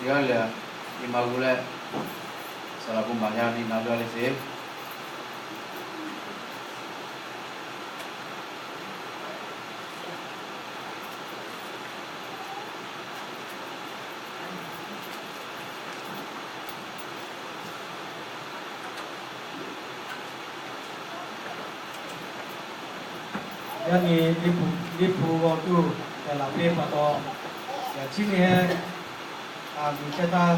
G'a lehˬ, nyi ma g'uˇ leh, saˍ laꞈ bon maˍ yaˇ nyi na g'a lehˬ sheˍ. Yaˇ nyi Liꞈ hpu, Liꞈ hpu g'aw tuˬ tehˬ laˬ piˇ pa taw, yaꞈ chi nyi heˆ, a miˬ chehˇ htaˇ,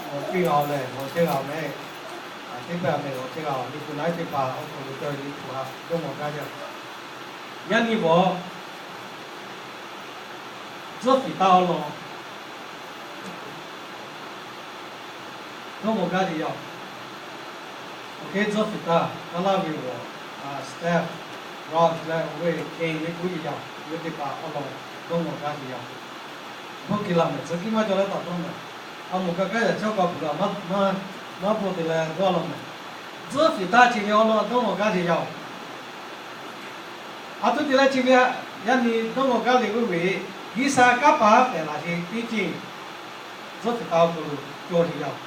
g'aw chehˇ g'a-oˬ lehˬ, g'aw chehˇ g'a-oˬ mehˍ. A teˇ pehˍ mehˍ g'aw chehˇ g'a-oˬ, Liꞈ hpu laiˉ teˇ hpaˍ awˬ hk'aw lo cawˬ ve Liꞈ hpu htaꞈ dawˇ mawˬ gaˇ jaˇ. Yaˇ nyi vawˬ, tcuhˉ fiˍ taˇ awˬ lawn dawˇ mawˬ gaˇ ve yoˬ. Oˇ hk'e tcuhˉ fiˍ taˇ, taˇ laˇ ve g'aw, a step, rock leh oˇ ve hkeˇ ve kuˉ ve yoˬ. Yawˇ teˇ hpaˍ awˬ lawn dawˇ mawˬ gaˇ ve yoˬ. Bon kiˬ laˬ mehˍ, tcuhˉ kiˇ maˇ cawˬ leh taˍ dawˇ mehˍ. A moˍ ka kaˉ yaꞈ chawˇ kaꞈ puˬ laˬ maˇ, maˇ bvuhꞈ te leh dawˇ law mehˍ. Tcuhˉ fiˍ taˇ chi ve awˬ lawn dawˇ mawˬ gaˇ ve yoˬ. A htoꞈ te leh chi ve yaˇ nyi dawˇ mawˬ gaˇ ve oˇ ve, G'uiˬsha kanˉ paˍ pehˬ laˬ sheˍ teˇ ceuˬ, tcuhˉ fiˍ taˇ awˬ hk'aw lo cawˬ ve yoˬ.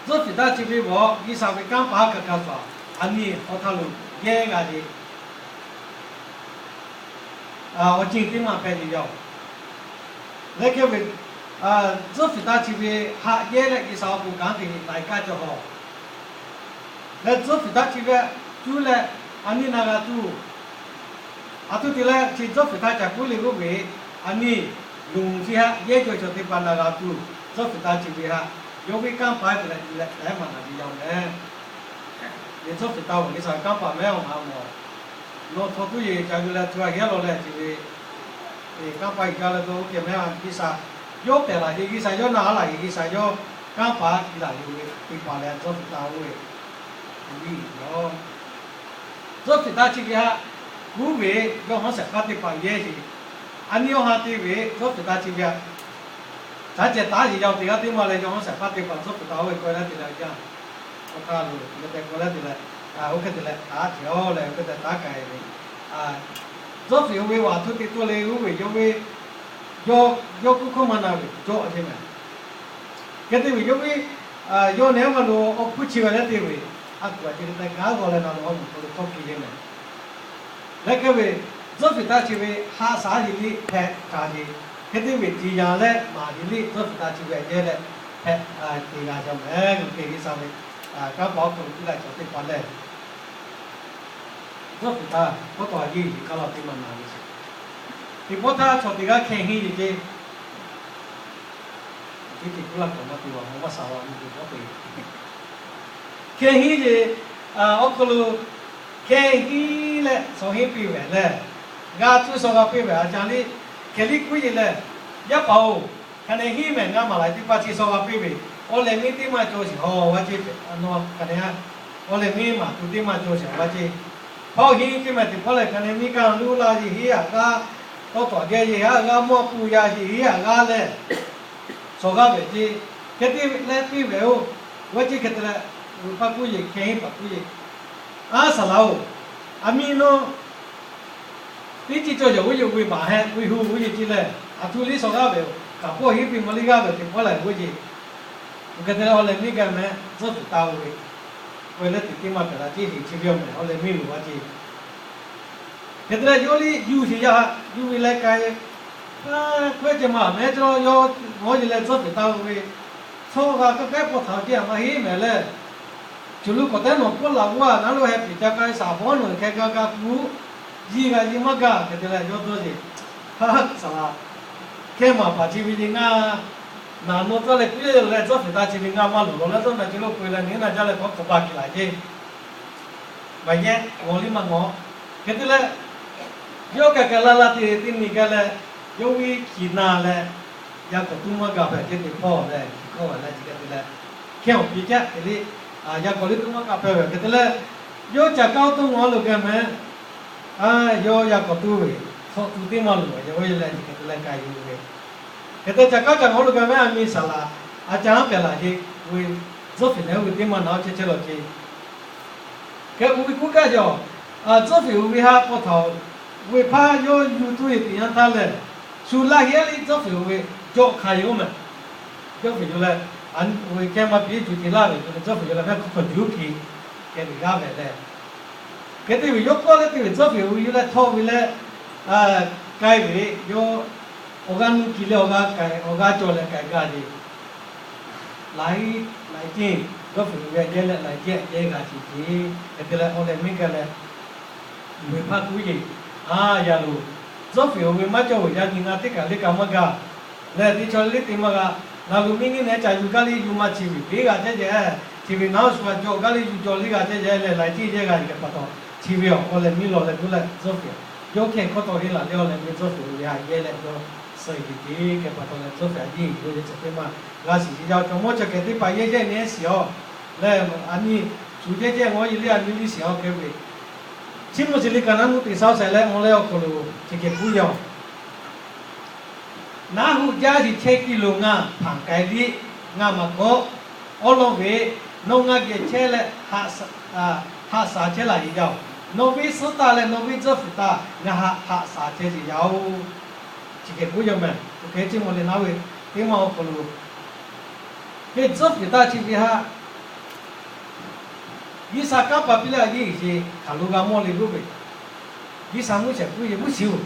Tcuhˉ fiˍ taˇ chi ve vawˬ, G'uiˬsha ve kanˉ paˍ kaꞈ kaꞈ htaꞈ a nyi hk'aw htaˇ lo yehˇ g'a ve awˬ ceuˬ teˇ maˬ hpehꞈ ve yoˬ. Leh hk'e ve, tcuhˉ fiˍ taˇ chi ve haꞈ yehˇ leh G'uiˬsha awˬ pon kanˉ te ve laiˬ kaˇ cawˬ hawˬ. Leh tcuhˉ fiˍ taˇ chi ve cuˇ leh a nyi na g'a tuˬ, a htoꞈ te leh chi tcuhˉ fiˍ taˇ caˬ kuˉ le g'oˇ ve, a nyi luˬ chi haꞈ yehˇ cawˬ cawˬ teˇ hpaˍ na g'a tuˬ, tcuhˉ fiˍ taˇ chi ve haꞈ yawˇ ve kanˉ paˍ te leh te leh tehꞈ maˍ taˍ ve yoˬ mehˍ. Ve tcuhˉ fiˍ taˇ awˬ G'uiˬsha kanˉ paˍ mehˉ awˬ ma mawˬ. Nawˬ htaw tuˉ yeˬ ca yuˬ leh tu a heˉ law leh chi ve kanˉ paˍ iˬ jaˇ leh dawˇ oˇ kehˬ mehˉ a G'uiˬsha yawˇ pehˬ laˬ ve, G'uiˬsha yawˇ na a laˬ ve, G'uiˬsha yawˇ kanˉ paˍ iˉ laˬ ve teˇ hpaˍ leh tcuhˉ fiˍ taˇ oˇ ve, a nyi yoˬ. Tcuhˉ fiˍ taˇ chi ve haꞈ kuˉ ve yawˇ haˉ shehˍ hpaˇ teˇ hpaˍ yehˇ sheˍ. A nyi awˬ ha te ve tcuhˉ fiˍ taˇ chi ve haꞈ caˉ ceh taˉ sheˍ yaˇ teˇ g'aˇ teˇ maˬ leh yawˇ haˉ shehˍ hpaˇ teˇ hpaˍ tcuhˉ fiˍ taˇ oˇ ve k'oˆ laˇ te leh jaˇ. Awˬ hk'aˇ lo hk'e te k'oˆ laˇ te leh, oˇ hk'e te leh taˉ ceh-oˬ leh oˇ hk'e te taˉ k'ai ve, tcuhˉ fiˍ oˇ ve vaꞈ htoˇ te tuˬ le g'uˇ ve yawˇ ve, yawˇ yawˇ kuˉ hkawˇ maˇ na ve cawˬ ve mehˍ. Hk'e te ve yawˇ ve, yawˇ nehˉ maˇ lo awˬ hkuˇ chi ve leh te ve, a kuˬ a ceh hk'e te gaˇ g'aw leh na lo awˬ moˍ hk'aw lo hkawˇ piˇ ve mehˍ. Leh hk'e ve, tcuhˉ fiˍ taˇ chi ve haꞈ shaˉ hiˍ liˇ hpehꞈ ca ve, hk'e te ve tiꞈ yaꞈ leh maˍ hiˍ liˇ tcuhˉ fiˍ taˇ chi ve yehˇ leh hpehꞈ te g'a jaˇ mehˍ. G'uiˬ hk'e G'uiˬsha ve kanˉ paˍ awˬ hk'aw lo piˇ laˇ cawˬ teˇ hpaˍ lehˬ, tcuhˉ fiˍ taˇ k'oˆ taw a yeˇ hiˍ kaˇ law teˇ maˬ na ve sheˍ. Teˇ pawˆ htaˇ chaw teˇ g'aˇ hkeh henˇ ve ceˇ, teˇ teˇ kuˉ laˇ kaꞈ maˇ te a maˇ maˇ shaˍ la ve teˇ pawˆ te hkeh henˇ ve, awˬ hk'aw lo hkeh henˇ leh shawˍ henˇ piˇ ve lehˬ, g'a tuˇ shawˍ g'a piˇ ve a ca liˇ hkeh liˇ kuˉ yeˬ lehˬ, yaˇ paˍ-oˬ, hk'aˬ nehˬ henˇ mehˍ ngaˇ maˬ la teˇ hpaˍ chi shawˍ g'a piˇ ve, awˬ lehˬ miˇ teˇ maˬ cawˬ sheˍ haw va ceˇ, hk'aˬ nehˬ, awˬ lehˬ miˇ maˬ tuˬ teˇ maˬ cawˬ sheˍ haw va ceˇ. Hpaw henˇ teˇ maˬ teˇ pawˆ lehˬ, hk'aˬ nehˬ miˇ kaˇ luˇ la yeˬ heˉ aꞈ g'aˇ, tawˇ tawꞈ geh yeˬ heˉ aꞈ g'aˇ, mvuhˇ a pun ya yeˬ heˉ aꞈ g'aˇ lehˬ, shawˍ g'aˇ ve ceˇ. Hk'e te leh piˇ ve-oˬ, va ceˇ hk'e te leh, g'uiˬ hpaˇ kuˉ yeˬ, hkeh henˇ paˍ kuˉ yeˬ, Aˉ saˍ laꞈ-oˬ, aˬ miˇ nawˇ teˇ ceuˬ cawˬ yaˬ g'uˇ yeˬ ve baˬ heh ve hu g'uˇ yeˬ ceˇ lehˬ, aˬ htoꞈ liˇ shawˍ g'aˇ ve-oˬ, kaꞈ pawˆ henˇ piˇ maw liˇ g'aˇ ve teꞈ pawˆ lehˬ g'uˇ yeˬ. Hk'e te leh awˬ lehˬ miˇ gaˬ meh tcuhˉ tuˬ taˍ-oˬ ve, k'oˆ leh teꞈ teˇ maˬ pehˬ la ceˇ heˍ chi ve awˬ mehˍ awˬ lehˬ miˇ loˍ va ceˇ. Hk'e te leh yawˇ liˇ yuˬ sheˍ yaˇ haꞈ yuˬ ve leh k'ai, k'oˆ ceh maˬ mehˉ cawˇ yawˇ g'awˇ yeˬ leh tcuhˉ tuˬ taˍ-oˬ ve, chaw g'a kaˇ kehˉ paw htaꞈ ceˇ a maˇ heˆ mehˍ lehˬ, cuˬ lu k'awꞈ tehˉ nawˬ pawˆ laˬ g'uˇ a naˉ lo heh piˍ ca k'ai shaˍ bawˉ nawˬ hkeh ga ga kuˬ, yiˇ g'a yiˇ maˇ gaˇ hk'e te leh yawˇ dawˇ yeˬ. Haˉ saˍ laꞈ, hkehˇ maˬ paˍ chi ve le ngaˇ, naˬ nawˬ tcuhˉ leh kuˉ leh tcuhˉ tuˬ taˍ chi ve ngaˇ maˇ loˍ law leh dawˇ na ce lo k'oˆ leh nehˉ na jaˇ leh k'awꞈ k'awꞈ ba kiˬ laˬ ceˇ. Maˬ yehˇ g'aw liˇ maˇ g'aw. Hk'e te leh, yawˇ kaꞈ kaꞈ la la te teˇ miˬ gaˇ leh, yawˇ viˉ hkiˬ na leh, yaˇ k'awꞈ tuˉ maˇ gaˬ hpehꞈ ceˇ teꞈ hpawˇ leh hkiˬ hkawˇ ve leh chi hk'e te leh, hkehˇ awˬ piˇ caˆ te le, yaˇ k'awꞈ liˇ tuˉ maˇ gaˬ hpehꞈ ve hk'e te leh, yawˇ ca kaˇ oˇ tuˉ ngaˬ lo gaˬ meh, yawˇ yaˇ k'awꞈ tuˉ ve, chaw tuˬ teˇ maˇ loˍ ve yaˇ oˇ yeˬ leh chi hk'e te leh k'ai yuˬ ve. Hk'e te ca kaˇ ca ngaˬ lo gaˬ meh a miˇ saˍ laꞈ, a ca haˉ pehˬ laˬ ce, ve tcuhˉ tuˬ nehˉ ve teˇ maˇ na ceˇ ceˇ law ce. Hk'e uˬ ve kuˉ kaˇ yaw, tcuhˉ tuˬ ve haˉ paw htaꞈ-oˬ, ve hpaˇ yawˇ yuˬ tuˬ yeˬ teꞈ yanˇ htaˇ lehˬ, shu laˇ heˆ liˇ tcuhˉ tuˬ ve, jawˇ hk'a yoˬ mehˬ. Jawˇ fuiˍ yuˬ leh, a, ve kehˇ maˇ piˇ cuˬ te laˇ ve, jawˇ fuiˍ yuˬ leh mehˆ hk'aw hk'aw juˇ hkiˬ kehˬ ve g'aˇ ve leh, hk'e te ve yawˇ kawˇ leh te ve jawˇ fuiˍ ve yuˬ leh htawˇ ve leh, k'ai ve yawˇ awˬ g'aˇ nuˇ kiˬ leh awˬ g'aˇ k'ai, awˬ g'aˇ cawˬ leh k'ai gaˇ ve laiˉ, laiˉ ceuˬ, jawˇ fuiˍ ve yehˇ leh laiˉ ceuˬ yehˇ g'a chi ce. Hk'e te leh awˬ leh miˇ gaˇ leh, uˬ ve hpaˇ kuˉ yeˬ, a, yaꞈ loˬ, jawˇ fuiˍ ve maˇ cawˬ ve yaˇ nyi ngaˬ teˇ kaˬ le kaꞈ maˇ gaˬ leh, teˇ chaw le te maˇ g'a. Ngaˬ hui miˇ nyi nehˬ ca yuˬ gaˇ le yuˬ maˇ chi ve teˇ g'aˇ ceh ceh, chi ve naˉ shu a cawˬ gaˇ le yuˬ cawˬ le g'aˇ ceh ceh leh laiˉ ceuˬ yehˇ g'a ve hk'e pa taw, chi ve awˬ awˬ leh miˇ lawˬ leh k'oˆ leh jawˇ fuiˍ yawˇ hkehˇ hkawˇ tawˆ le laˬ leh awˬ leh miˇ jawˇ fuiˍ ve a yehˇ leh yawˇ suh yeˬ te hk'e pa taw leh jawˇ fuiˍ a yeˇ yawˇ yehˇ chi teˇ maˇ g'a shiˍ yaˇ, chaw mawˇ chaw kehˬ teˇ hpaˍ yehˇ yehˇ nehˬ shiˍ awˬ leh, a nyi shu ceh ceh ngawˬ yeˬ le a nyi le shiˍ awˬ hk'e ve, Chiˇ mvuh shiˍ liꞈ kaꞈ naˉ nuˇ teꞈ shaˉ shaiˍ leh awˬ leh awˬ hk'aw lo chi hk'e k'oˆ yaˇ-oˬ, Naˉ hu jaˇ shiˍ chehˇ kiˇ lo ngaˬ hpanˍ k'ai liˇ ngaˬ maˬ kawˆ. Awˉ lawˇ ve, nawˬ ngaˬ geh chehˇ leh haꞈ shaˍ chehˇ laˬ yeˬ yaˇ-oˬ. Nawˬ ve suhˉ taˇ leh nawˬ ve jawˇ fuiˍ taˇ ngaˬ haꞈ haꞈ shaˍ chehˇ sheˍ yaˇ-oˬ. Chi hk'e k'oˆ yaˇ mehˬ. Oˇ hk'e chiˇ mvuh leh naˉ ve teˇ maˇ awˬ hk'aw lo, ve jawˇ fuiˍ taˇ chi ve haꞈ G'uiˬsha kanˉ paˍ piˇ leh a yeˇ uiˍ sheˍ hk'aˬ lo g'a mawˇ le g'oˇ ve, G'uiˬsha Moˉseˍ k'oˆ ve, Moˉseˍ-oˬ,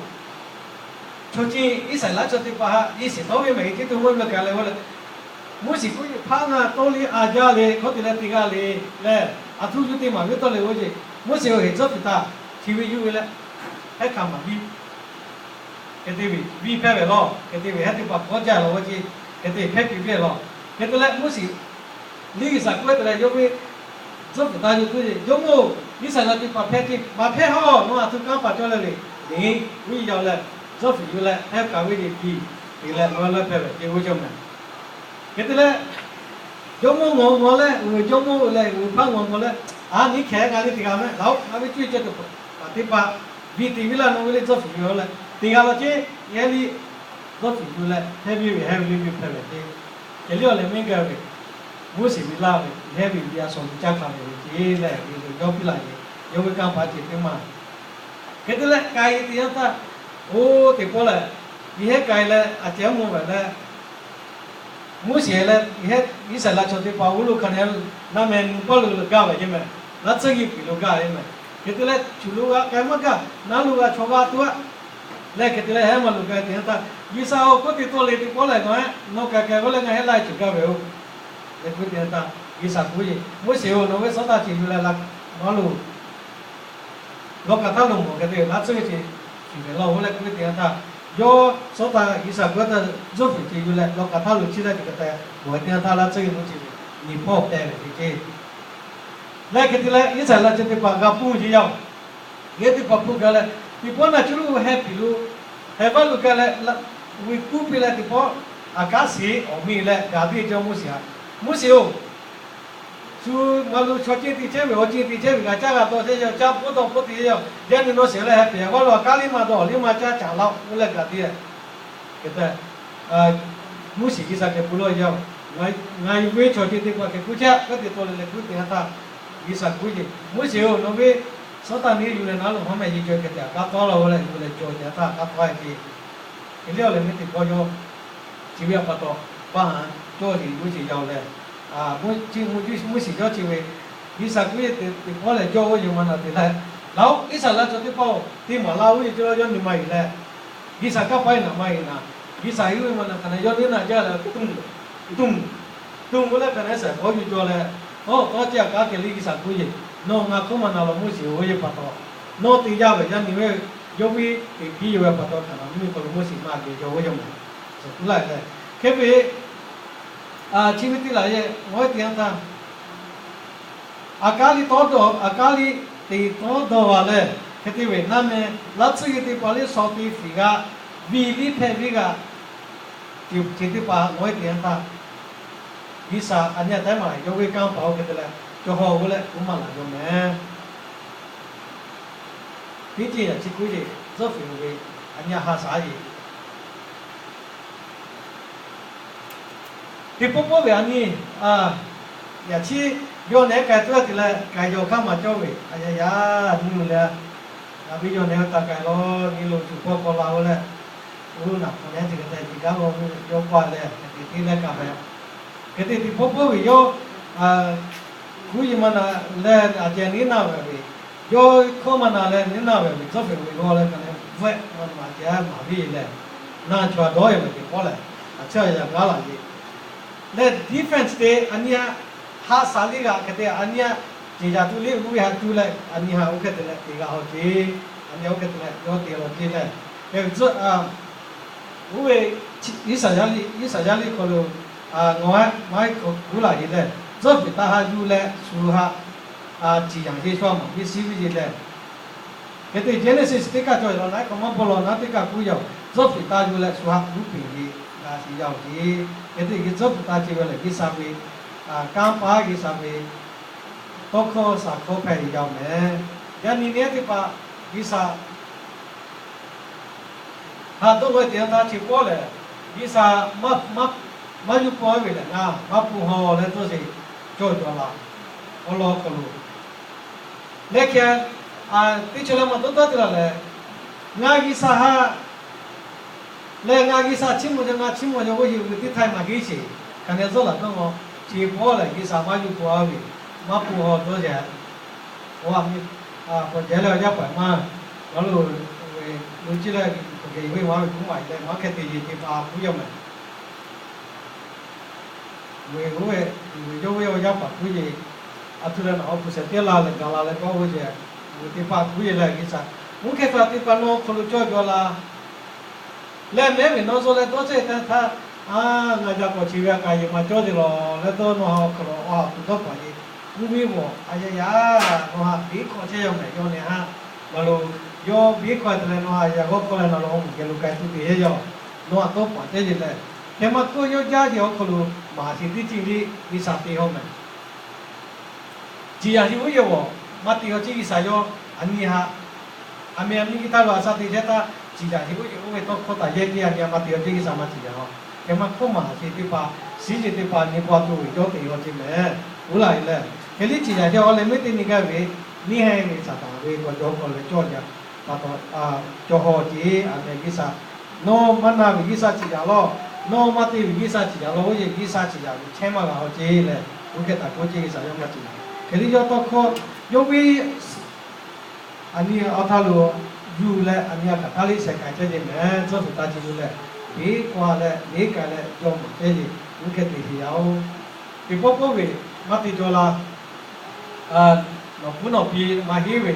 chaw chi Iˉsaˍreˍlaˆ chaw teˇ hpaˍ haꞈ yeˇ shiˍ tawˇ ve mehˬ, e ceˇ te mawˇ ve kaꞈ leh g'oˇ leh, Moˉseˍ k'oˆ ve, Hpaˇ ngaˬ tawˇ le a jaˇ le, hkawˇ te leh te g'aˇ le leh, a htuˇ yuˇ teˇ maˬ ve tawˇ le g'oˇ ceˇ. Moˉseˍ-oˬ, heˍ jawˇ fuiˍ taˇ chi ve yuˇ ve leh, hehˉ hkanˍ maˍ biˇ hk'e te ve biˇ hpehˇ ve law. Hk'e te ve hehˉ teˇ hpaˍ hkawˇ jaˇ law g'oˇ ceˇ. Hk'e te hpehˇ piˇ ve law. Hk'e te leh Moˉseˍ liˇ G'uiˬsha k'oˆ ve te leh yawˇ ve jawˇ fuiˍ taˇ yuˬ tuˬ ve, Jawˇmawˇ-oˬ, Iˉsaˍreˍlaˆ teˇ hpaˍ hpehˇ ceˇ, maˍ hpehˇ haw, nawˬ a htuˇ kanˉ paˍ cawˇ leh le, neˇ, uˉ yaˇ leh jawˇ fuiˍ yuˬ leh hehˉ kaꞈ ve le biˇ te leh nawˬ leh hpehˇ ve ceˇ g'oˇ cawˇ mehˬ. Hk'e te leh, jawˇmawˇ ngawˬ ngawˬ leh, uiˍ jawˇmawˇ leh uiˍ hpaˇ ngawˬ ngawˬ leh, a nyi hkehˉ g'a le teˇ g'aˇ mehˆ laˬ-oˬ, a ve cuˇ yiˍ cawˇ teˇ hpaˍ, teˇ hpaˍ biˇ te ve laˇ nawˬ ve le jawˇ fuiˍ yuˬ leh teˇ g'aˇ law ceˇ. Hehˉ liˇ jawˇ fuiˍ yuˬ leh hehˉ ve ve hehˉ ve le biˇ hpehˇ ve ceˇ. Hk'e le awˬ leh miˇ gaˇ ve, Moˉseˍ ve laˇ ve hehˉ ve biˇ a sawˍ ve caˇ hkanˍ ve ceˇ leh, yawˇ piˇ laˬ ve, yawˇ ve kanˇ paˍ ceuˬ teˇ maˬ. Hk'e te leh k'ai teˇ yanˇ htaˇ, oˇ teˇ pawˆ lehˬ, yehˇ k'ai leh a ceh mvuh ve leh, Moˉseˍ leh Iˉsaˍreˍlaˆ chaw teˇ hpaˍ oˇ lo hkanˍ nehˬ naˆ mehˍ nu pawˆ lo gaˇ ve ceˇ mehˬ, naˉ tsuhˇ g'uiˬ piˍ lo gaˇ ve mehˬ. Hk'e te leh, chuˬ lo g'a k'ai maˇ gaˇ, naˉ lo g'a chaw g'a tuˬ aˆ leh, hk'e te leh hehˉ maˇ lo gaˇ teˇ yanˇ htaˇ, G'uiˬsha-oˬ, k'oˆ te tawˇ le teˇ pawˆ lehˬ nawˬ hehˉ nawˬ k'ai k'ai g'oˇ leh ngaˬ hehˉ laiˇ ceuˬ gaˇ ve-oˬ, leh k'oˆ teˇ yanˇ htaˇ, G'uiˬsha k'oˆ ve, Moˉseˍ-oˬ, nawˬ ve suhˉ taˇ ceuˬ yuˬ leh laꞈ maˇ loˬ. Lawˇ kaꞈ htaˇ lo mawˬ hk'e te naˉ tsuhˇ ve ceuˬ shiˍ ve law g'oˇ leh k'oˆ ve teˇ yanˇ htaˇ, yawˇ suhˉ taˇ G'uiˬsha k'oˆ taˇ zuhˇ fuiˍ ceuˬ yuˬ leh lawˇ kaꞈ htaˇ lo chiˇ taˇ ceuˬ hk'e te mawˬ ve teˇ yanˇ htaˇ, naˉ tsuhˇ ve mawˬ ceuˬ ve nyi hpawˇ teh ve ceˇ. Leh hk'e te leh Iˉsaˍreˍlaˆ chaw teˇ hpaˍ g'a ponˇ yeˬ yaˇ-oˬ, yehˇ teˇ hpaˍ hpu gaˬ leh, teˇ pawˆ naˬ cuˇ lo heh piˍ lo, heh vaˇ lo gaˬ leh, ve kuˇ piˇ leh teˇ pawˆ, aˬ kaˉ shiˍ awˬ miˬ leh gaˬ teˇ cawˇ Moˉseˍ haꞈ, Moˉseˍ-oˬ, shu ngaˬ lo chaw ceˇ te chehˇ ve awˬ ceˇ te chehˇ ve g'a caˇ g'a taw chehˇ yaˇ, caˇ pfuhˇ taw pfuhˇ te yaˇ, yaˇ nyi nawˬ shiˍ leh heh piˍ g'aˇ lo aˬ kaˉ liˇ maˇ dawˬ liˇ maˇ caˇ caˍ laˇ-oˆ k'oˆ leh gaˬ teˇ, hk'e te Moˉseˍ G'uiˬsha geh k'oˆ laˇ yaˇ-oˬ, ngaˬ ve chaw ceˇ teˇ hpaˍ hk'e k'oˆ chehˇ k'oˆ te taw leh leh k'oˆ teˇ yanˇ htaˇ, G'uiˬsha k'oˆ ve, Moˉseˍ-oˬ, nawˬ ve suhˉ taˇ neˇ yuˬ leh naˉ lo hawˉ mehˍ yeˬ cawˬ hk'e te aˬ kaˉ tawˆ la-o leh yuˬ leh cawˬ teˇ yanˇ htaˇ aˬ kaˉ tawˆ-e ceˇ. Hk'e le awˬ leh miˇ teˇ pawˆ yawˇ chi ve a pa taw, paˇ haˍ cawˇ sheˍ yuˬ sheˍ yaˇ-oˬ leh, Moˉseˍ yawˇ chi ve Moˉseˍ yawˇ chi ve, G'uiˬsha k'oˆ ve, teˇ pawˆ lehˬ cawˇ g'oˇ yeˬ maˇ naˬ te leh, laˬ-oˆ, Iˉsaˍreˍlaˆ chaw teˇ pawˆ teˇ maˬ laˇ g'oˇ yeˬ cawˇ yawˇ nyi ma yeˬ leh, G'uiˬsha kanˇ paˆ-e naˬ maˇ heˆ naˬ, G'uiˬsha yuˬ ve maˇ naˬ hk'aˬ naˬ yawˇ neˇ naˬ jaˇ leh, tuˬ, tuˬ, tuˬ k'oˆ leh hk'aˬ naˬ Iˉsaˍreˍlaˆ k'awꞈ yuˬ cawˇ leh, aw tawˇ ceˇ aˬ kaˉ kehˬ le G'uiˬsha k'oˆ yeˬ, nawˬ ngaˬ hk'oˆ maˇ naˬ law Moˉseˍ-oˬ, yehˇ pa taw, nawˬ te yaˇ ve yaˇ nyi ve yawˇ ve teꞈ piˇ yoˬ ve pa taw hk'aˬ naˬ mvuhˇmiˬ hk'aw lo Moˉseˍ maˇ geh cawˇ g'oˇ yaˇ maˬ, suhˍ k'oˆ laˇ leh, hk'e ve chi ve teˇ laˬ yehˬ ngawˬ-e teˇ yanˇ htaˇ, aˬ kaˉ liˇ tawˇ dawˇ, aˬ kaˉ liˇ teꞈ tawˇ dawˇ-a leh, hk'e te ve naˆ meh laˇ tsuhˇ ve teˇ hpaˍ liˇ shaw te fiˍ g'a, viˇ liˇ hpehˇ viˇ g'a, chi teˇ hpaˍ ngawˬ-e teˇ yanˇ htaˇ, G'uiˬsha aˬ nyi a tehˉ maˬ yawˇ ve kanˇ paˆ-oˬ hk'e te leh, cawˬ haw g'oˇ leh k'oˆ maˇ laˬ yaw meh. Teˇ ceuˬ yaꞈ chi k'oˆ yeˬ, zuhˇ fuiˍ ve aˬ nyi a ha shaˍ yeˬ. Teˇ pawˆ pawˆ ve aˬ nyi, yaꞈ chi yawˇ nehˬ k'ai tuˬ a te leh k'ai yaw hk'aˇ maˍ cawˇ ve, a yaꞈ yaꞈ nyi lo leh, a viˉ yawˇ nehˬ ve taˍ k'ai law nyi lo tuˬ hpawˇ k'aw la-o leh, Oˇ naˬ hpu leh teˇ hk'e te nyi gaˇ lo ve yawˇ k'oˆ leh, hk'e te teˇ leh kaꞈ ve, hk'e te teˇ pawˆ pawˆ ve yawˇ kuˉ yiˍ maˇ na leh, aˬ jehˬ neˉ naˆ ve ve, yawˇ hkawˇ maˇ na leh neˉ naˆ ve ve tcuhˉ feꞈ ve g'aw leh kaꞈ leh, vehˆ maˇ na aˬ jehˬ maˍ ve leh, naˬ chaw dawˇ ve teˇ pawˆ lehˬ, a ciˉ a yaꞈ g'aˇ laˬ ve leh, defense te a nyi a haꞈ shaˍ liˇ g'aꞈ hk'e te a nyi a ceˬ yaꞈ tuˬ liˇ uˉ ve haꞈ tuˬ leh, a nyi haꞈ oˇ hk'e te leh te g'a haw ce. A nyi oˇ hk'e te leh yawˇ te law ce leh, oˇ ve Iˉsaˍyaˆ liˇ, Iˉsaˍyaˆ liˇ hk'aw lo ngaˬ maˇ heˆ hk'aw kuˉ laˬ heˆ leh, tcuhˉ feꞈ taˇ haꞈ yuˬ leh shu haꞈ ciˍ yanˍ ce shu a maˍ piˇ shiˉ ve ce leh, hk'e te Genesis teˇ kaˇ cawˬ e law naˉ hk'aw maˇ bawˆ law naˉ teˇ kaˇ kuˉ yaˇ-oˬ, tcuhˉ feꞈ taˇ yuˬ leh shu haꞈ kuˉ peˬ ve g'a shiˍ yaˇ-oˬ ce. Hk'e te ke tcuhˉ feꞈ taˇ ce ve lehˬ, G'uiˬsha ve kanˇ paˆ, G'uiˬsha ve tawˇ hkawˇ shaˍ hkawˇ hpehꞈ ve yaˇ-oˬ mehˍ. Yaꞈ nyi nehˉ teˇ hpaˍ G'uiˬsha haꞈ dawˇ g'a teꞈ yanˇ htaˇ chi pawˆ lehˬ, G'uiˬsha maˇ yuˬ paw ve lehˬ, ngaˬ maˇ pun haw leh tcuhˉ sheˍ cawˬ jaw laˬ. Awˬ lawn hk'aw lo leh hk'e teˇ chi leh maˇ dawˇ taˇ te laˬ leh, ngaˬ G'uiˬsha haꞈ leh ngaˬ G'uiˬsha chiˇ mvuh jaw, ngaˬ chiˇ mvuh jaw k'oˆ yeˬ ve teˇ htaiˇ maˇ heˆ sheˍ. Hk'aˬ nehˬ zuhˆ laˬ k'oˆ ma, chi pawˆ lehˬ G'uiˬsha maˇ yuˬ paw ve, maˇ pun haw tcuhˉ sheˍ. Awˬ a miˇ k'awꞈ jehˬ leh awˬ yaˇ paˍ maˇ, awˬ lo, lo ciˇ leh k'awꞈ kehˬ ve maˇ ve kuˉ maˍ leh maˇ hk'e te yeˬ teˇ hpaˍ kuˉ yaˇ mehˍ. Ve oˇ ve, yawˇ ve awˬ yaˇ paˍ kuˉ yeˬ, a htoꞈ leh naˬ awˬ hpu shehˍ teˇ la leh gaˬ la leh k'awꞈ oˇ yeˬ, ve teˇ hpaˍ kuˉ yeˬ leh G'uiˬsha, oˇ hk'e htaꞈ teˇ hpaˍ nawˬ hk'aw lo cawˇ jaw la leh mehˉ ve nawˬ zuhˆ leh dawˇ chehˇ teˇ htaˇ, a, ngaˬ yaꞈ k'awꞈ chi ve a kaˍ yeˬ maˇ cawˇ te lawˬ leh dawˇ nawˬ haꞈ awˬ hk'aw lo awˬ ha hpu dawˇ paˍ yeˬ, oˇ ve mawˬ a yaˇ yaˇ nawˬ haꞈ biˉ hkawˇ chehˇ yaˇ mehˍ. Yawˇ nehˬ haꞈ, nawˬ lo, yawˇ biˉ hkawˇ te leh nawˬ haꞈ yaꞈ g'awˇ hkawˇ leh nawˬ lo awˬ moˍ geh lo k'ai tuˬ te heˆ yaˇ-oˬ. Nawˬ haꞈ dawˇ paˍ chehˇ yeˬ leh, hk'e maˇ hkawˇ yawˇ jaˇ yeˬ awˬ hk'aw lo maˍ sheˍ teˇ ceuˬ liˇ G'uiˬsha te haw mehˍ. Ciˍ yanˍ sheˍ uˉ yehˬ g'awˬ maˇ te haw ceˇ G'uiˬsha yawˇ, a nyi haꞈ, a meh a miˇ htaˇ lo a sha te chehˇ htaˇ, ciˍ yanˍ sheˍ uˉ yehˬ oˇ ve tawˇ hkawˇ taˍ yehˇ teˇ a nyi a maˇ te haw ceˇ G'uiˬsha maˇ ciˍ yanˍ haw. Hk'e maˇ hkawˇ maˍ sheˍ teˇ hpaˍ, shiˉ sheˍ teˇ hpaˍ nyi paw tuˬ ve cawˇ te haw ceˇ mehˍ. Uˉ laˬ e leh, hk'e liˇ ciˍ yanˍ sheˍ awˬ leh mehˉ teˇ nyi gaˇ ve, neˇ haiˬ ve Saˍtanˍ ve k'awꞈ jaw k'awꞈ leh cawˇ jaˇ pa taw, cawˇ haw ceˇ. A meh G'uiˬsha, nawˬ maˇ na ve G'uiˬsha ciˍ yanˍ lawˬ, nawˬ maˇ te ve G'uiˬsha ciˍ yanˍ lawˬ, oˇ yehˬ G'uiˬsha ciˍ yanˍ ve chehˇ maˇ g'a haw ceˇ leh, oˇ hk'e taˍ k'oˆ ceˇ G'uiˬsha yawˇ maˇ ciˍ yanˍ. Hk'e liˇ yawˇ tawˇ hkawˇ, yawˇ ve a nyi awˬ htaˇ lo yuˬ leh a nyi a kaꞈ htaˇ liˇ shehˍ k'ai chehˇ yeˬ mehˍ. Tcuhˉ fuˍ taˇ ce yuˬ leh, beˉ k'oˆ leh beˉ k'ai leh jawˇ mawˬ chehˇ yeˬ, oˇ hk'e te sheˍ yaˇ-oˬ. Teˇ pawˆ pawˆ ve maˇ te jaw la, nawˬ kuˉ nawˬ pi maˇ heˆ ve,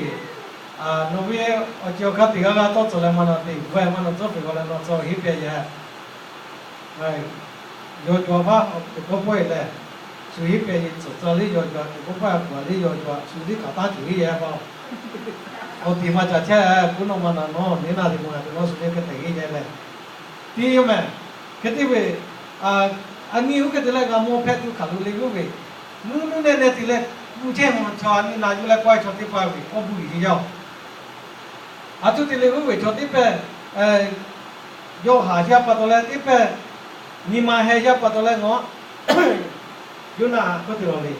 nawˬ ve awˬ ceuˬ awˬ hk'aˇ teˇ g'aˇ g'aˇ tawˇ tcuh leh maˇ na te, vaiˇ maˇ na tcuhˉ fuˍ g'aw leh nawˬ tcuh heˆ pehˍ yaˇ. Yaw jaw paˇ teˇ pawˆ pawˆ e leh, shu heˆ pehˍ yeˬ tcuhˉ tcuh liˇ yaw jaw, teˇ pawˆ pawˆ a kuˬ a liˇ yaw jaw, shu liˇ kaꞈ taˇ cuˬ heˆ yaˇ paˇ. Awˬ tiˍ maˇ caˬ chehˇ, kuˉ nawˬ maˇ na nawˬ neˇ naˆ teˇ maˇ g'a te nawˬ shu liˇ hk'e te heˆ yaˇ leh, te yoˬ mehˍ. Hk'e te ve, a nyi oˇ hk'e te leh g'a mawˬ hpehꞈ tuˬ hk'aˬ lo le g'uˇ ve, nuˇ nuˇ neh neh te leh, kuˬ chehˇ mawˬ chaw a nyi na yuˬ leh k'awehˇ chaw teˇ hpaˍ ve awˬ buˇ yiˬ yaˇ-oˬ. A htoꞈ te leh g'uˇ ve chaw teˇ hpaˍ yawˇ haˍ yaˇ pa taw leh teˇ hpaˍ nyi ma heh yaˇ pa taw leh ngaˬ Yoˇnaˆ hk'oˆ te lawˬ le.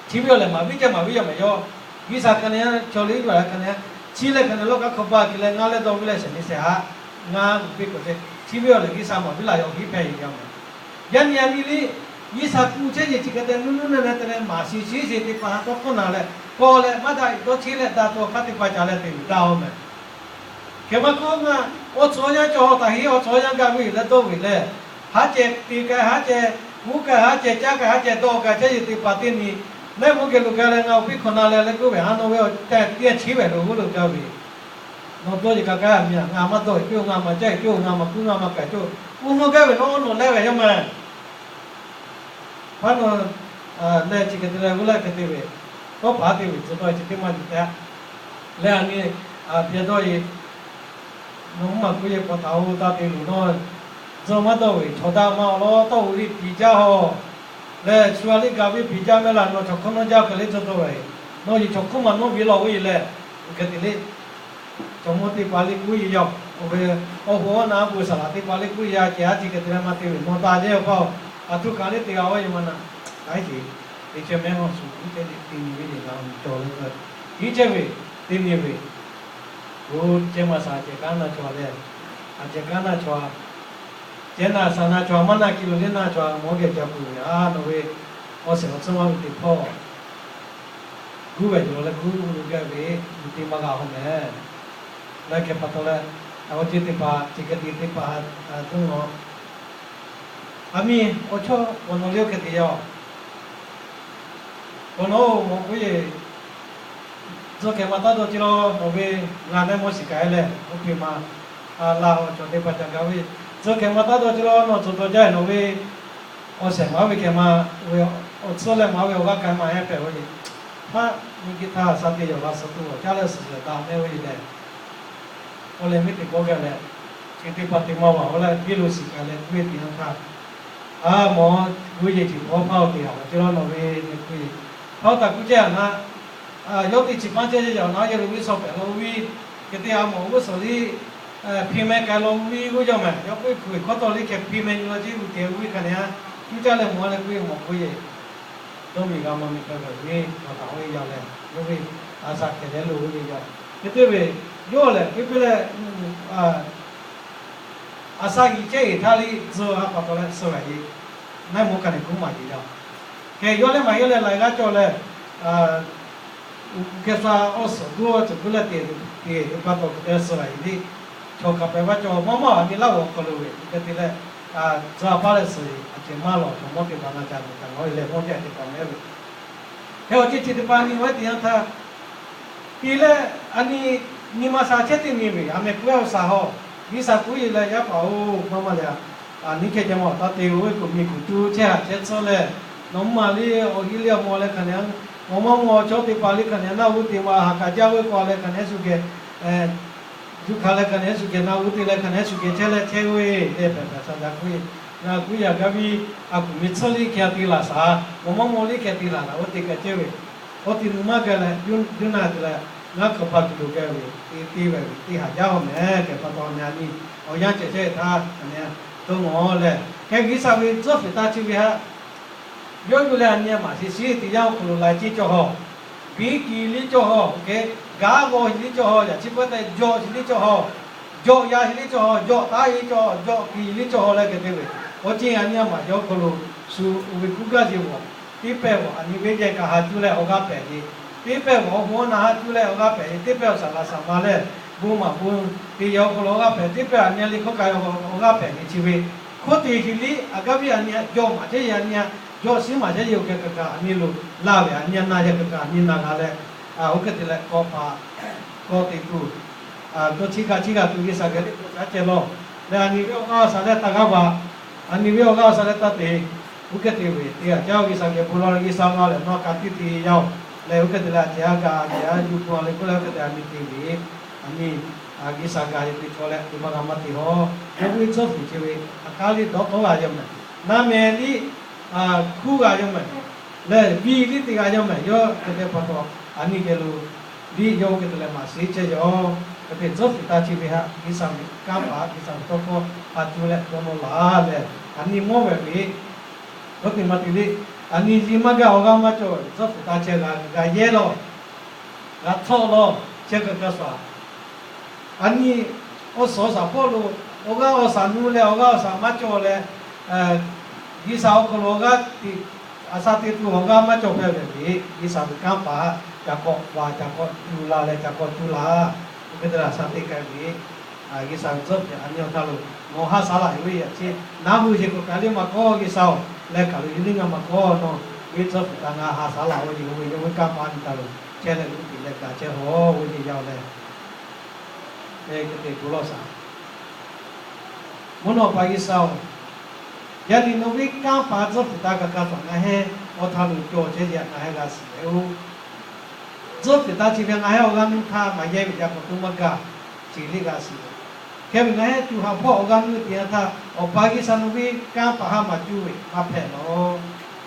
Chi ve awˬ lehˬ maˍ viˉ jaˇ maˍ viˉ yaˇ mehˍ yawˇ. G'uiˬsha hk'aˬ nehˬ chaw liˇ yuˬ a hk'aˬ nehˬ, chi leh hk'aˬ nehˬ lawˇ kaꞈ hk'aw ba ke leh ngaˇ leh dawˇ ve leh shehˍ nyi shehˍ haꞈ, ngaˇ uˍ piˇ k'oꞈ te. Chi ve awˬ lehˬ G'uiˬsha maˍ viˉ laˬ yaˇ hiˉ hpehꞈ yeˬ yaˇ mehˍ. Yaˇ nyi a nyi liˇ G'uiˬsha kuˬ chehˇ yeˬ chi hk'e te nuˇ nuˇ neh neh te leh maˍ shiˍ shiˍ sheˍ teˇ hpaˍ ha tawˇ hkawˇ na leh kawˇ leh maˇ daꞈ dawˇ cheˇ leh daꞈ tuˬ awˬ hk'aˇ teˇ hpaˍ ca leh te yuˬ daꞈ-oˬ mehˍ. Hk'e maˇ hkawˇ ngaˬ awˬ tcuhˉ awˬ yanˇ cawˬ haw taˍ heˆ, awˬ tcuhˉ awˬ yanˇ gaˇ ve yoˬ leh dawˇ ve leh, haˉ ceh te k'ai, haˉ ceh kuˉ k'ai, haˉ ceh caˇ k'ai, haˉ ceh dawˇ k'ai chehˇ yeˬ teˇ hpaˍ teˇ nyi, leh mvuhˇ geh lo gaˇ leh ngaˬ awˬ piˇ hkawꞈ na leh leh k'oˆ ve, ha nawˬ ve awˬ tehˬ teˇ g'aˇ chi ve lo g'uˇ lo gaˇ ve, nawˬ dawˇ yeˬ kaꞈ kaꞈ miˬ a, ngaˬ maˇ dawˇ e cawˇ, ngaˬ maˇ caˇ e cawˇ, ngaˬ maˇ kuˉ, ngaˬ maˇ k'ai cawˇ, uˇ nawˬ gaˇ ve nawˬ awˬ nawˬ leh ve yaˇ mehˍ. Hpaˉ nawˬ leh chi hk'e te leh g'uˇ leh hk'e te ve, tawˇ paˍ te ve tcuh dawˇ e chi teˇ maˇ yuˬ tehꞈ leh a nyi, a beh dawˇ e, nawˬ mvuhˇ maˬ kuˉ yehˬ paw htaꞈ oˇ taˇ te loˬ nawˇ, tcuh maˇ dawˇ ve chaw daꞈ maˇ awˬ lawn tawˇ oˬ liˇ piˍ jaˇ haw leh, shu a liˇ gaˬ ve piˍ jaˇ mehˍ laˬ, nawˬ chaw hkawˇ nawˇ jaˇ hk'e le tcuh dawˇ ve, nawˬ yeˬ chaw hkawˇ maˇ nawˇ ve lawˬ ve yeˬ leh, hk'e te le. Chaw mawˇ teˇ hpaˍ liˇ kuˉ yeˬ yaˇ, awˬ ve, awˬ hoꞈ awˬ na a bon saˍ laꞈ teˇ hpaˍ liˇ kuˉ yeˬ yaˇ ceh a ciˉ hk'e te leh maˇ te ve nawˬ taˇ jehˇ awˬ hpaˇ-oˬ, a htoꞈ kaꞈ liˇ te g'a ve yoˬ maˇ na. K'ai ce, te chehˇ mehˉ haw shuˍ tiˉ chehˇ ve te nyi ve le g'a cawˬ leh, tiˉ chehˇ ve te nyi ve, oˇ chehˇ maˇ shaˍ ceh kaꞈ na cawˬ leh, Aˬ, ceh kaˉ na chaw, ceh na shaˍ na chaw, maˇ na ki lo le na chaw, mawˬ geh ca kuˬ ve, a, nawˬ ve awˬ shehˍ awˬ tcuhˇ maˇ ve teˇ hpawˇ, guˇ ve yoˬ leh guˇ lo gaˇ ve, yuˬ te maˇ g'a haw mehˍ. Leh hk'e pa taw leh, awˬ ceuˬ teˇ hpaˍ, ceh ka tiꞈ teˇ hpaˍ, a, tuˉ nawˬ, aˬ miˇ awˬ chawˇ k'awꞈ nawˬ le oˇ hk'e te yaˇ-oˬ. K'awꞈ nawˬ-oˬ, mawˬ k'oˆ yeˬ, tcuh hkehꞈ maˍ taˇ dawˇ ce law, nawˬ ve ngaˬ leh mawˇ shiˍ kaꞈ e leh, oˇ hk'e ma, a, laˬ awˬ cawˬ teˇ hpaˍ ca gaˬ ve, tcuh hkehꞈ maˍ taˇ dawˇ ce law, nawˬ tcuh dawˇ jaˇ-e nawˬ ve awˬ shehˍ maˍ ve hkehꞈ ma, ve awˬ tcuhˇ leh maˍ ve awˬ g'aˇ k'ai ma heh pehꞈ ve yoˬ. Hpaˆ nyi kiˇ htaˇ shaˍ te yaˬ la suh tuˬ awˬ caˉ leh suhˍ suhˍ daꞈ mehˆ ve yoˬ lehˬ, awˬ leh miˇ teꞈ kawˆ gaˇ leh, chi teˇ hpaˍ teꞈ maˇ vaˬ-oˬ leh, biˇ lo shiˍ kaꞈ leh guˇ ve teꞈ yanˇ htaˇ, a, mawˬ guˇ yeˬ ciˬ hpawˇ hpaˇ-oˬ teꞈ yaꞈ la ce law nawˬ ve nyi kuˇ yeˬ. Hpaˇ-oˬ taˍ kuˇ cehˇ a naˆ, yawˇ teˇ chi paˇ cehˇ yaꞈ naˆ yehˬ lo viˇ shaw pehꞈ la viˇ, hk'e te a mawˬ g'uˇ suhˍ liˇ hpiˇ meh k'ai la viˇ g'uˇ yaˇ mehˍ. Yawˇ k'oˆ ve hkuiˬ hkawˇ tawˇ liˇ hkeh hpiˇ meh nyi la ciˉ g'uˇ teꞈ viˇ hk'a nehˬ a, cuˇ caˇ leh mawˬ leh k'oˆ ve mawˬ k'oˆ yeˬ. Dawˇ miˬ g'a maˇ miˬ hpehꞈ ve, hk'aˬ htaꞈ oˇ ve yaˇ leh, yawˇ ve a shaꞈ hkehˍ leh lo ve yaˇ. Hk'e te ve, yawˇ lehˬ piˇ piˇ leh, a shaꞈ g'uiˬ cehˇ eˬ htaˇ liˇ tcuh a pa taw leh suh ve yeˬ. Naˆ mawˇ kaꞈ nehˬ kuˉ maˍ yeˬ yaˇ. Hk'e yawˇ leh maˇ yawˇ leh laiˬ g'aˇ cawˬ leh, hk'e sha awˬ suhˍ duˇ awˬ ceuˬ kuˉ leh te te pa taw hk'e te suh ve yeˬ liˇ. Chaw hk'a pehꞈ vaˇ cawˬ maˇ maˇ a nyi laˇ g'awˬ hk'aw lo ve hk'e te leh, tcuh a paˇ leh suh ve a cehˬ maˇ lawˬ chaw mawˇ teˇ hpaˍ na ca nyi kaꞈ ngaˬ hui lehˬ mawˇ jaˇ teˇ hpaˍ mehˍ ve. Hk'e awˬ ceuˬ chi teˇ hpaˍ nyi ve teꞈ yanˇ htaˇ, te leh a nyi, nyi ma sha chehˇ teˇ nyi ve a meh k'oˆ ve awˬ shaˍ hawˬ, G'uiˬsha kuˉ yeˬ leh yaˇ paˍ-oˬ, maˇ maˇ leh, a nyi hkeh ceh maˇ taˇ te-o ve kuˬ miˬ kuˬ tu chehˇ haꞈ chehˇ tcuhˉ leh, nawˬ mvuhˇ maˬ liˇ awˬ hiˉ liˇ awˬ mawˬ leh hk'a nehˬ, mawˬ maˇ mawˬ chaw teˇ hpaˍ liˇ hk'a nehˬ naˆ g'uˇ te ma haꞈ kaꞈ jaˇ ve k'o leh hk'a nehˬ shu geh, yuˬ hkanˍ leh hk'a nehˬ shu geh naˆ g'uˇ te leh hk'a nehˬ shu geh chehˇ leh chehˇ ve le pehˬ pehˬ sha daꞈ kuˉ yeˬ. Ngaˬ kuˉ yaꞈ gaˇ ve a kuˬ miˬ tcuhˉ liˇ hkeh te laˬ shaˍ, mawˬ maˇ mawˬ liˇ hkeh te laˬ laˬ ve teˇ kaꞈ cehˇ ve, k'awꞈ te nuˬ maˇ gaˬ leh, juˇ naˆ te leh, ngaˬ hk'aˬ pa tuˬ loˬ gaˇ ve, te te ve teˇ haꞈ jaˇ-oˬ mehˍ. Hk'e pa taw a nyi awˬ yanˇ cehˬ chehˇ ve htaˇ hk'a nehˬ dawˇ nawˬ leh, hk'e G'uiˬsha ve tcuhˉ fuiˍ taˇ chi ve htaꞈ yawˇ yuˬ leh a nyi maˍ shiˍ shiˍ teˇ yanˇ awˬ hk'aw lo laiˬ ceˇ cawˬ hawˬ, biˇ kiˬ liˇ cawˬ hawˬ, gaˇ g'awˬ liˇ cawˬ hawˬ, yaꞈ chi peuˬ tehꞈ jawꞈ shiˍ liˇ cawˬ hawˬ, jawꞈ ya shiˍ liˇ cawˬ hawˬ, jawꞈ taˉ liˇ cawˬ hawˬ, jawꞈ kiˬ liˇ cawˬ hawˬ leh hk'e te ve, awˬ ceuˬ a nyi maˍ yaˇ awˬ hk'aw lo shu oˇ ve kuˇ gaˇ ce g'awˬ, teˇ pehˇ g'awˬ a nyi ve yehˬ kaꞈ ha cuˇ leh awˬ g'aˇ pehˍ ve, teˇ pehˇ g'awˬ awˬ bon naˬ ha cuˇ leh awˬ g'aˇ pehˍ ve, teˇ pehˇ awˬ shaˍ laꞈ shaˍ ma leh bon maˍ bon te yehˬ awˬ hk'aw lo awˬ g'aˇ pehˍ, teˇ pehˇ a nyi liˇ hkawˇ ka awˬ g'aˇ pehˍ ve chi ve, hkawˇ te shiˍ liˇ a gaˇ ve a nyi jawꞈ maˍ chehˇ yeˬ a nyi, jawꞈ shiˍ maˍ chehˇ yeˬ oˇ hk'e kaꞈ kaꞈ a nyi lo laˇ ve a nyi naˬ yehˬ kaꞈ kaꞈ a nyi naˬ g'a leh, oˇ hk'e te leh kawꞈ paˍ kawꞈ teꞈ tuˬ, dawˇ chi kaꞈ chi kaꞈ tuˬ G'uiˬsha geh teˇ k'o caˉ ceh lawˬ leh a nyi ve awˬ g'aˇ awˬ shaˍ leh taˇ g'aˇ baˬ, a nyi ve awˬ g'aˇ awˬ shaˍ leh taˇ te, oˇ hk'e te ve teˇ g'aˇ caˇ G'uiˬsha geh bon lawˬ leh G'uiˬsha ma lehˬ nawˬ ka tiˇ te yaˇ-oˬ leh, oˇ hk'e te leh a cehˬ a kaꞈ a cehˬ a yuˬ bon a leh k'oˆ leh oˇ hk'e te a nyi te ve, a nyi G'uiˬsha gaˬ yeˬ te chaw leh te maˇ g'a maˇ te hawˬ. Yawˇ ve tcuhˉ fuiˍ chi ve a k'aˉ liˇ dawˇ tawˆ g'a yaˇ mehˍ, naˆ meh liˇ hkuˇ g'a yaˇ mehˍ, leh biˇ liˇ te g'a yaˇ mehˍ. Yawˇ hk'e te pa taw a nyi geh lo liˇ yawˇ oˇ hk'e te leh maˍ shiˍ chehˇ yaˇ-oˬ. Hk'e te tcuhˉ fuiˍ taˇ chi ve htaꞈ G'uiˬsha ve kanˉ paˍ G'uiˬsha ve tawˇ hkawˇ ha cuˇ leh dawˇ nawˇ laˬ leh, a nyi mawˇ ve ve, dawˇ te maˇ te liˇ, a nyi yiˇ maˇ gaˇ awˬ g'aˇ maˇ cawˬ tcuhˉ fuiˍ taˇ chehˇ g'a g'a yehˇ lawˬ, g'a htawˆ lawˬ chehˇ kaꞈ kaꞈ shaˍ. A nyi awˬ suhˍ awˬ shaˍ hpawˇ lo awˬ g'aˇ awˬ shaˍ nu leh awˬ g'aˇ awˬ shaˍ maˇ cawˬ leh, G'uiˬsha awˬ hk'aw lo awˬ g'aˇ teꞈ, a sha te tuˬ awˬ g'aˇ maˇ cawˬ hpehꞈ ve ve, G'uiˬsha ve kanˉ paˍ ca k'awꞈ vaˬ ca k'awꞈ tu la leh ca k'awꞈ tu la, oˇ hk'e te leh a sha te k'ai ve, G'uiˬsha ve tcuhˉ fuiˍ a nyi awˬ htaˇ lo nawˬ ha shaˍ laꞈ ve yaꞈ chi, naˉ hui sheˍ k'awꞈ kaꞈ liˇ maˇ kawˆ G'uiˬsha-oˬ leh kaˬ lo yuˬ liˇ ngaˬ maˇ kawˆ nawˬ ve tcuhˉ fuiˍ htaꞈ ngaˬ ha shaˍ laꞈ ve yoˬ ve yawˇ ve kanˉ paˍ nyi htaˇ lo chehˇ leh lo te leh gaˬ chehˇ hawˬ ve yaˇ-oˬ leh, hk'e te bon lawˬ shaˍ. Mvuhˇ naw pa G'uiˬsha-oˬ, yaꞈ nyi nawˬ ve kanˉ paˍ tcuhˉ fuiˍ taˇ kaꞈ kaꞈ shaˍ ngaˬ hehˉ awˬ htaˇ lo cawˬ chehˇ yaꞈ ngaˬ hehˉ g'a shiˍ ve-oˬ. Tcuhˉ fuiˍ taˇ chi ve ngaˬ hehˉ awˬ g'aˇ nuˇ htaˇ maˍ yehˇ ve yaꞈ k'awꞈ to maˇ gaˬ, chi liˇ g'a shiˍ. Hk'e ve ngaˬ hehˉ tuˬ haꞈ hpawˇ awˬ g'aˇ nuˇ teˇ yanˇ htaˇ awˬ pa G'uiˬsha nawˬ ve kanˉ paˍ haˉ maˍ cuˇ ve maˇ hpehꞈ lawˬ.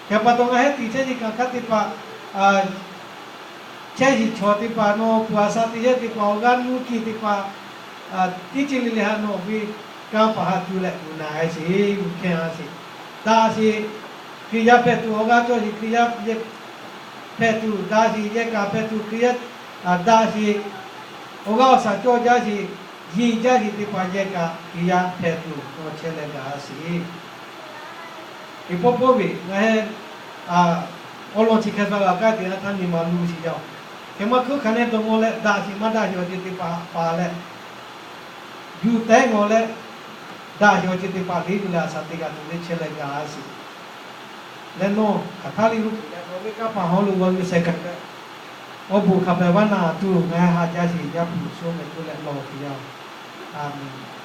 Hk'e pa taw ngaˬ hehˉ tiꞈ chehˇ nyi kaꞈ hk'aˇ teˇ hpaˍ chehˇ shiˍ chaw teˇ hpaˍ nawˬ peuˬ a sha teˇ yehˇ teˇ hpaˍ awˬ g'aˇ nuˇ kiˇ teˇ hpaˍ, teˇ ceuˬ le le haꞈ nawˬ ve kanˉ paˍ haˉ cuˇ leh uiˍ na sheˍ, uiˍ hpehˇ sheˍ. Daꞈ sheˍ, Hkriꞈ yaˇ hpehꞈ tuˬ awˬ g'aˇ cawˬ sheˍ, Hkriꞈ yaˇ hpehꞈ tuˬ daꞈ sheˍ, yehˬ kaꞈ hpehꞈ tuˬ Hkriꞈ yaˇ daꞈ sheˍ, awˬ g'aˇ awˬ shaˍ cawˬ jaˇ sheˍ. Yeˬ jaˇ sheˍ teˇ hpaˍ yehˇ kaꞈ Hkriꞈ yaˇ hpehꞈ tuˬ g'aw chehˇ leh gaˬ a sheˍ. Eˍ pawˆ pawˆ ve ngaˬ hui awˬ lawn chi hk'e hpaˇ g'a kaˉ te a htaˇ nyi ma luˬ sheˍ yaˇ-oˬ. Hk'e maˇ hkuiˉ hk'a nehˇ dawˇ mawˇ leh daꞈ sheˍ maˇ daꞈ sheˍ awˬ ceuˬ teˇ hpaˍ paˍ leh, yuˬ tehˉ ngawˬ leh daꞈ sheˍ awˬ ceuˬ teˇ hpaˍ le tuˬ leh a shaˍ te g'a tuˬ le chehˇ leh gaˬ a sheˍ. Leh nawˬ hk'aˬ htaˇ le lo leh nawˬ ve kanˇ paˍ hawˉ lo g'aw yuˬ sheh kaꞈ leh, awˬ bon hk'a pehˬ vaˇ na tuˬ ngaˬ hui ha jaˇ sheˍ, Yaˇ hpu Yeˍsuˆ meh k'oˆ leh lawˬ sheˍ yaˇ-oˬ. A menˍ.